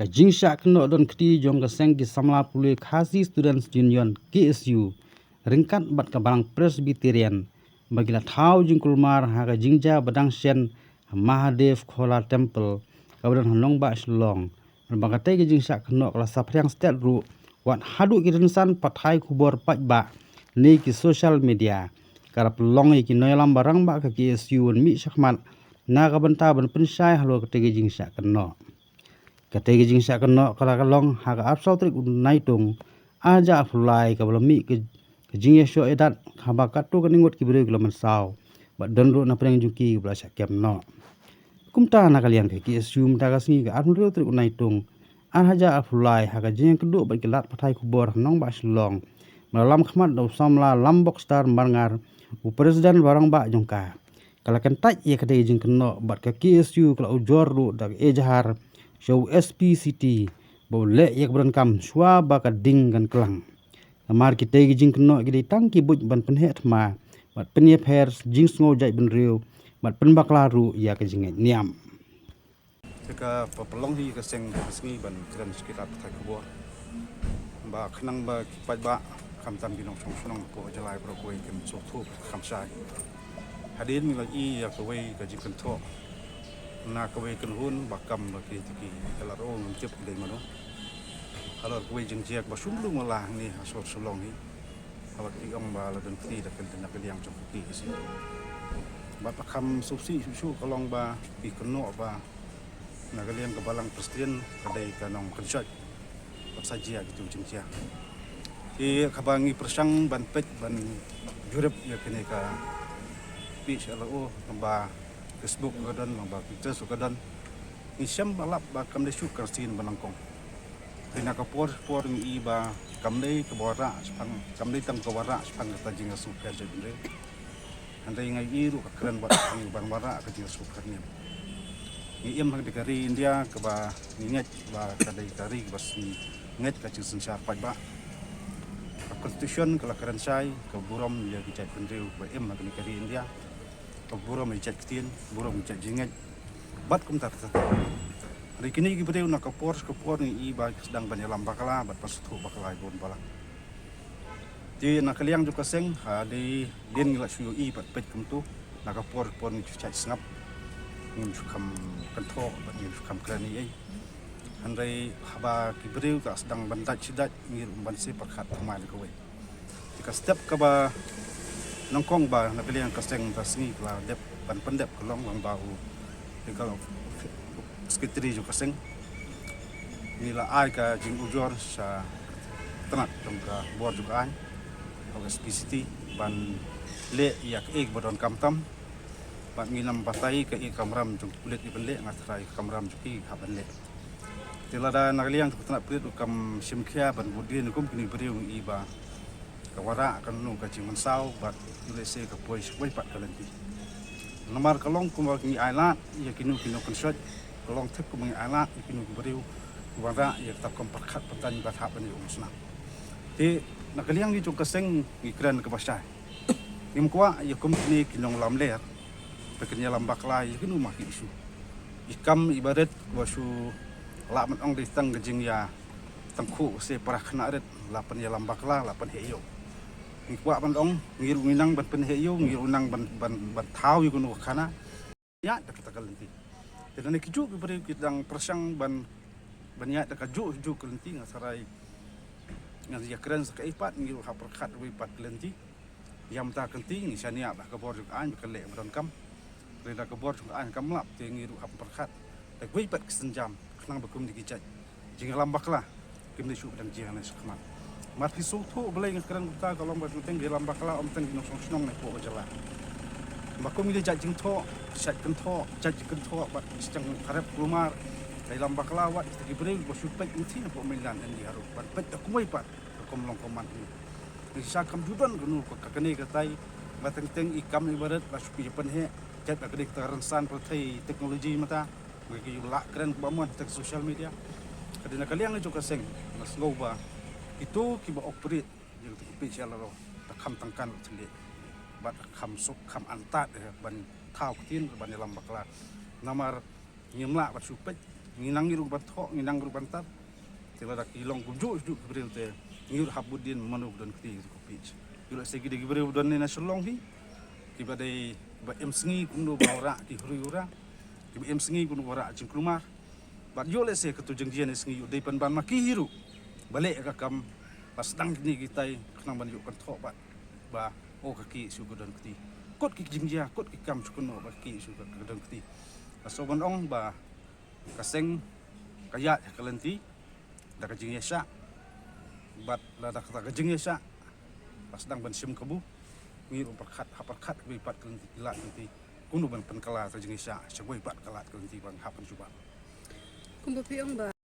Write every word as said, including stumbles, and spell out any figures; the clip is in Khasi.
Ka jingshah kynnoh don kti jong ka seng ki samla pule Khasi Students Union, K S U, ryngkat bad ka Balang Presbyterian, ba ki la thaw jingkulmar ha ka jingjia ba dang shen ha Mahadev Khola Temple, kaba don ha nongbah Shillong. Bad ba katei ka jingshah kynnoh ka la saphriang stet ruh, wat haduh ki rynsan pathai khubor paidbah ne ki social media. Ka la pynlong ïa ki nongïalam ba rangbah ka K S U ban mih shakhmat na ka bynta ban pynshai halor katei ka jingshah kynnoh. Katei ka jingshah kynnoh ka la ka long ha ka arphew saw tarik u Naitung, ar hajar arphew lai, kaba la mih ka, ka jingïashoh ïadat, haba katto katne ngut ki briew ki la mynsaw bad don ruh na pdeng jong ki ba la shah kem noh. Kumta na ka liang ka K S U mynta ka sngi ka arphew hynriew tarik u Naitung, ar hajar arphew lai, ha ka jingïakynduh bad ki lad pathai khubor ha nongbah Shillong, ba la lam khmat da u samla Lambok Star Marngar, u president ba rangbah jong ka. Ka la kyntait ïa katei ka jingkynnoh bad ka K S U ka la ujor ruh da ka ejahar sha u S P City, ba u leh ïa kaba donkam shuwa ba ka ding kan klang. Namar kitei ki jingkynnoh ki dei tang ki buit ban pynheh thma bad pynïapher jingsngew jaitbynriew bad pynbakla ruh ïa ka jingngeit niam. Te ka pynlong hi ka seng ka sngi ban kren sha ki lad pathai khubor, ba khnang ba ki paidbah, khamtam ki nongshong shnong hapoh jylla baroh kawei, kin sngewthuh, kham shai. Hadien ngi la ïohi ïa kawei ka jingkynthoh na kawei ka kynhun ba kam ba ki, ki L R O, ngam tip ki dei mano. Halor kawei jingjia ba shum lum la hangne ha sor Shillong hi. Haba ki ong ba la don kti da ka, na ka liang jong ka K S U. Bad ba kham sngewsih shuh shuh ka long ba ki kynnoh ba na ka liang ka Balang Presbyterian ka dei ka nongkynshoh bad sa jia kitu jingjia. Te kaba ngi pyrshang ban peit ban jurip ïa kane ka page L R O, lyngba Facebook ka don, lyngba Twitter ka don. Ngi shem ba lap ba kam dei shuh ka sien ba nyngkong. Te na ka por por ngi i ba kam dei kaba wanrah shaphang, kam dei tang kaba wanrah shaphang kata jingïasngewpher jaitbynriew. Hynrei ngi i ruh ka kren bad ngi ban wanrah ka jingïasngewpher niam. Ngi im ha ka ri India kaba ngi ngeit ba ka dei ka ri kaba sngewngeit ka jingsynshar paidbah. Ka constitution ka la kren shai ka burom ïa ki jaitbynriew ba im ha ka ri India. Ka burom ïa jait ktien, burom ïa jait jingngeit. Bad kumta kumta. Hynrei kine ki briew na ka por ka por ngi i ba ki sdang ban ïalam bakla bad ban sngewthuh bakla ïa bun balang. Te na ka liang jong ka seng, ha, dei dien ngi la shu ïohi bad peit kumto, na ka por ka por ngi shu shait sngap, ngim shu kham kynthoh bad ngim shu kham kren ei ei. Hynrei haba ki briew ka sdang ban dait shi dait, ngi ruh ban sa pyrkhat thymmai na kawei. Te ka step kaba nyngkong ba na ka liang ka seng ka sngi ka la dep ban pyndep ka long lyngba u Legal Secretary jong ka seng. Ngi la ai ka jingujor sha tnat jong ka bor jong ka aiñ, ka S P City, ban leh ïa kaei kaba donkam tam. Bad ngin ym batai kaei ka kamram jong ki pulit ïa ban leh, nga tharai ka kamram jong ki hap ban leh. Te lada na ka liang jong ka tnat pulit ruh kam shim khia ban bud dien kum kine ki briew, ngi i ba ka wanrah kano ka jingmynsaw bad u lehse ka poi sha kawei pat ka lynti. Namar ka long kumba ngi ailad ïa kino kino kynshoh, ka long thik kumba ngi ailad ïa kino ki briew ki wanrah ïa kata ka kam pyrkhat pyrthei bad hap ban ïa umsnam. Te na ka liang ngi jong ka seng ngi kren kaba shai. Ngim kwah ïa kum kine ki nonglamler ba kin ïalam bakla ïa kino ma ki issue. I kam i barit ba shu lah ban ong dei tang ka jingïa tangkhuh se para khynnah rit la pynïalam bakla, la pynheh ïew. Ngi kwah ban ong, ngi ruh ngi nang ban pynheh ïew, ngi ruh nang ban, ban, ban thaw ïa kano ka khana. Ïa, da kata ka lynti. Te lane kijuh ki briew ki dang pyrshang ban, ban ïa da kajuh juh ka lynti, nga tharai ngan ïa kren sa kaei pat, ngi ruh hap pyrkhat wei pat ka lynti. Ïa mynta ka lynti ngi shaniah bad ka bor jong ka aiñ ba ka leh ba donkam. Hynrei lada ka bor jong ka aiñ kam lap te ngi ruh hap pyrkhat da kawei pat ka sienjam khnang ba kum kine ki jait jingïalam bakla kim dei shuh ba dang jia ne shakhmat. Namar ki sngewthuh balei nga kren kumta, ka long ba teng teng ki ïalam bakla ym tang ki nongshong shnong ne hapoh ka jylla. Ba kum kine ki jait jingthoh, jait kynthoh, jait jingkynthoh bad ki sdang kharep kulmar, ka ïalam bakla wat kita ki briew ba shu peit ngi thik hapoh mainland India ruh ban peit da kumwei pat. Ka kum long kum man hi. Ngi shisha kam ju don kano ka, ka kane katai, ba teng teng i kam i barit ba shu pynheh, jait ba ka dei ka rynsan pyrthei teknoloji mynta, ba ki ju lah kren kaba mon ha ka social media. Ka dei na ka liang jong ka seng, nga sngew ba kito kiba operate ïa kito ki page L R O, da kham tyngkan ruh thylliej, bad kham suk kham antad eh ban thaw ktien ban ïalam bakla. Namar ngim lah ban shu peit Ngi nang ngi ruh ban thoh, ngi nang ruh ban tat. Te lada ki long kumjuh kumjuh ki briew te ngi ruh hap bud dien mano ba don kti ko pich. Ïoh lehse ki dei ki briew ba don ne na Shillong hi. Kiba dei ba em sngi kumno ba wanrah ki huroi hura. Kiba em sngi kumno ba wanrah jingkulmar. Bad ïoh lehse kato jingjia ne sngi ïoh dei pynban ma ki hi ruh ba leh ka kam ba sdang kine kitai khnang ban ïoh kynthoh bad ba o ka ki shu ka don kti. Kut ki jingjia, kut ki kam shu kynnoh ba ki shu ka don kti. Ka shu ban ong ba ka seng ka ïaid ha ka lynti da ka jingïaishah. Bad lada kata ka jingïaishah ba sdang ban shim kabu, ngi ruh pyrkhat, ha pyrkhat kawei pat ka lynti, ki lad lynti kumno ban pynkylla ka jingïaishah sha kawei pat ka lad ka lynti ba ngi hap ban jubab. Kumba phi ong ba